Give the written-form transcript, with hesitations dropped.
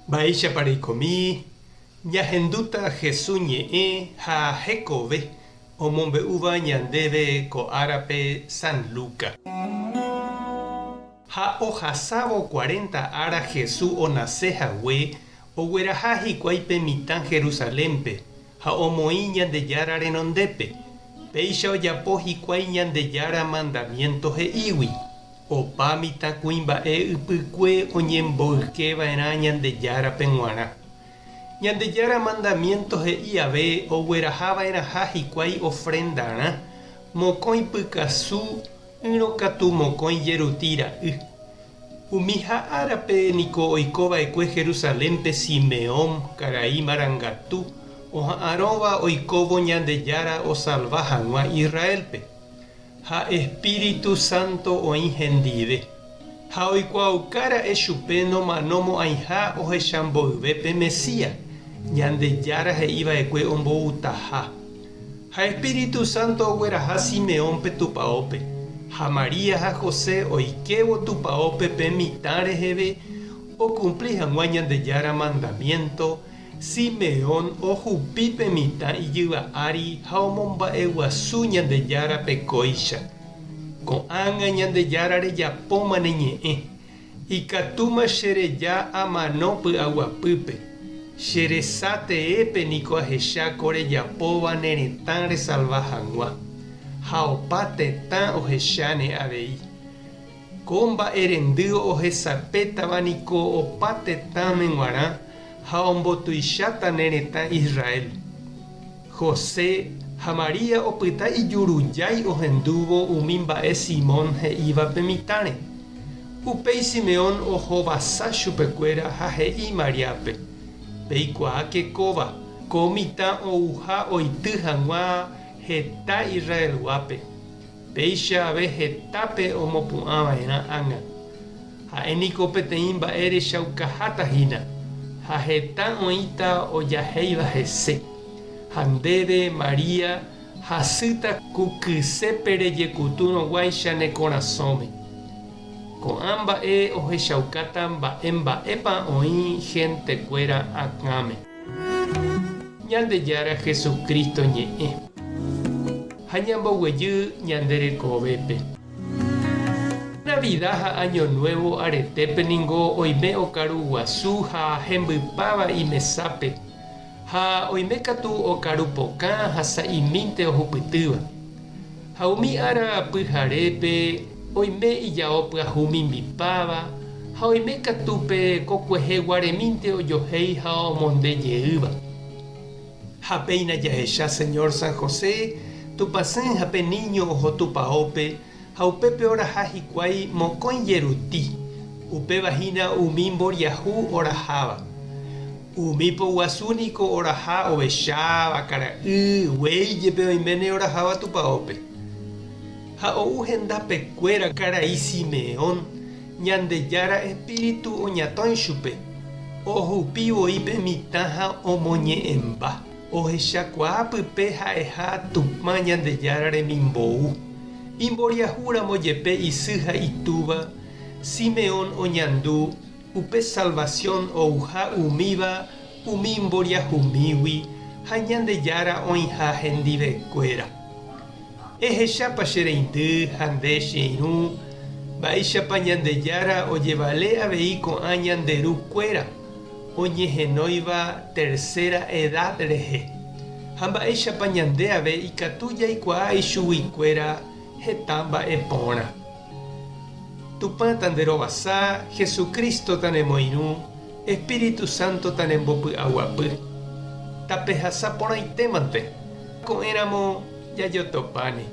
Mba'éichapa reikomi, ñahendúta Hesu ñe'ẽ ha hekove omombe'úva ñandéve ko árape San Luca. Ha ohasávo cuarenta ára Hesu onase hague, ogueraha hikuái pe mitã Jerusalénpe ha omoĩ Ñandejára renondépe, péicha ojapo hikuái Ñandejára mandamiénto he'ígui. Opa mitãkuimba'e ypykue oñemboyke va'erã Ñandejárape g̃uarã. Ñandejára mandamiénto he'i ave ogueraha va'erãha hikuái ofrendarã mokõi pykasu ỹrõ katu mokõi jeruti ra'y. Umiha árape niko oiko va'ekue Jerusalénpe Simeón, karai marangatu, oha'arõva oikóvo Ñandejára osalva hag̃ua Israélpe. Ha Espíritu Santo oĩ hendive. Ha oikuaauka ra'e chupe nomano mo'ãiha ohecha mboyve pe Mesías, Ñandejára he'i va'ekue omboutaha. Ha Espíritu Santo ogueraha Simeónpe tupaópe, ha María ha José oikévo tupaópe pe mitã reheve okumpli hag̃ua Ñandejára mandamiénto, Simeón ohupi pe mitã ijyva ári ha omomba'eguasu Ñandejárape kóicha, Ko'ág̃a Ñandejára rejapóma ne ñe'ẽ, ikatúma che reja amano py'aguapýpe, che resa teépe niko ahecha ko rejapóva ne retã resalva hag̃ua, ha opa tetã ohecháne avei. Ko mba'erendy ohesapétava niko opa tetãme g̃uarã ha ombotuicháta ne retã Israel. José ha María opyta ijurujái ohendúvo umi mba'e Simón he'íva pe mitãre. Upéi Simeón ohovasa chupekuéra ha he'i Mariápe, Peikuaáke kóva, ko mitã ouha oity hag̃ua heta Israelguápe. Péicha ave hetápe omopu'ã va'erã ág̃a. Ha'e niko peteĩ mba'e rechaukaháta hína, ha heta oĩta ojahéiva hese. Ha ndéve, María, hasýta ku kysépe rejekutúrõ guáicha ne korasõme. Ko'ã mba'e ohechaukáta mba'e mba'épa oĩ hentekuéra akãme. Ñandejára Jesucristo ñe'ẽ. Ha ñamboguejy ñande rekovépe. Navidad ha Año Nuevo aretépe ningo oime okaru guasu ha hembypáva imesápe, ha oime katu okaru pokã ha sa'imínte ohupytýva. Ha umi ára pyharépe oime ijao pyahu mimbipáva ha oime katu pe kokuehe guaremínte ojohéi ha omonde jeýva. Ha péina jahecha Señor San José, Tupãsy ha pe niño oho tupaópe ha upépe oraha hikuái mokõi jeruti, upéva hína umi mboriahu oraháva. Umi poguasu niko oraha ovecha, vakara'y, guéi jepe oiméne oraháva tupaópe. Ha ou hendapekuéra karai Simeón, Ñandejára espíritu oñatõi chupe, ohupi voi pe mitã ha omoñe'ẽmba, ohechakuaa pype ha'eha Tupã Ñandejára remimbou. Imboriahu ramo jepe isy ha itúva, Simeón oñandu upe salvasión ouha umíva umi imboriahumígui ha Ñandejára oĩha hendivekuéra. Ehechápa che reindy ha nde che irũ mba'éichapa Ñandejára ojevale avei ko'ã ñande ru kuéra oñehenóiva tercera edad rehe, ha mba'éichapa ñande ave ikatu jaikuaa ichugui kuéra heta mba'e porã. Tupã tanderovasa, Jesucristo tanemoirũ, Espíritu Santo tanembopy'aguapy. Tapehasa porãitémante, ko'ẽramo jajotopáne.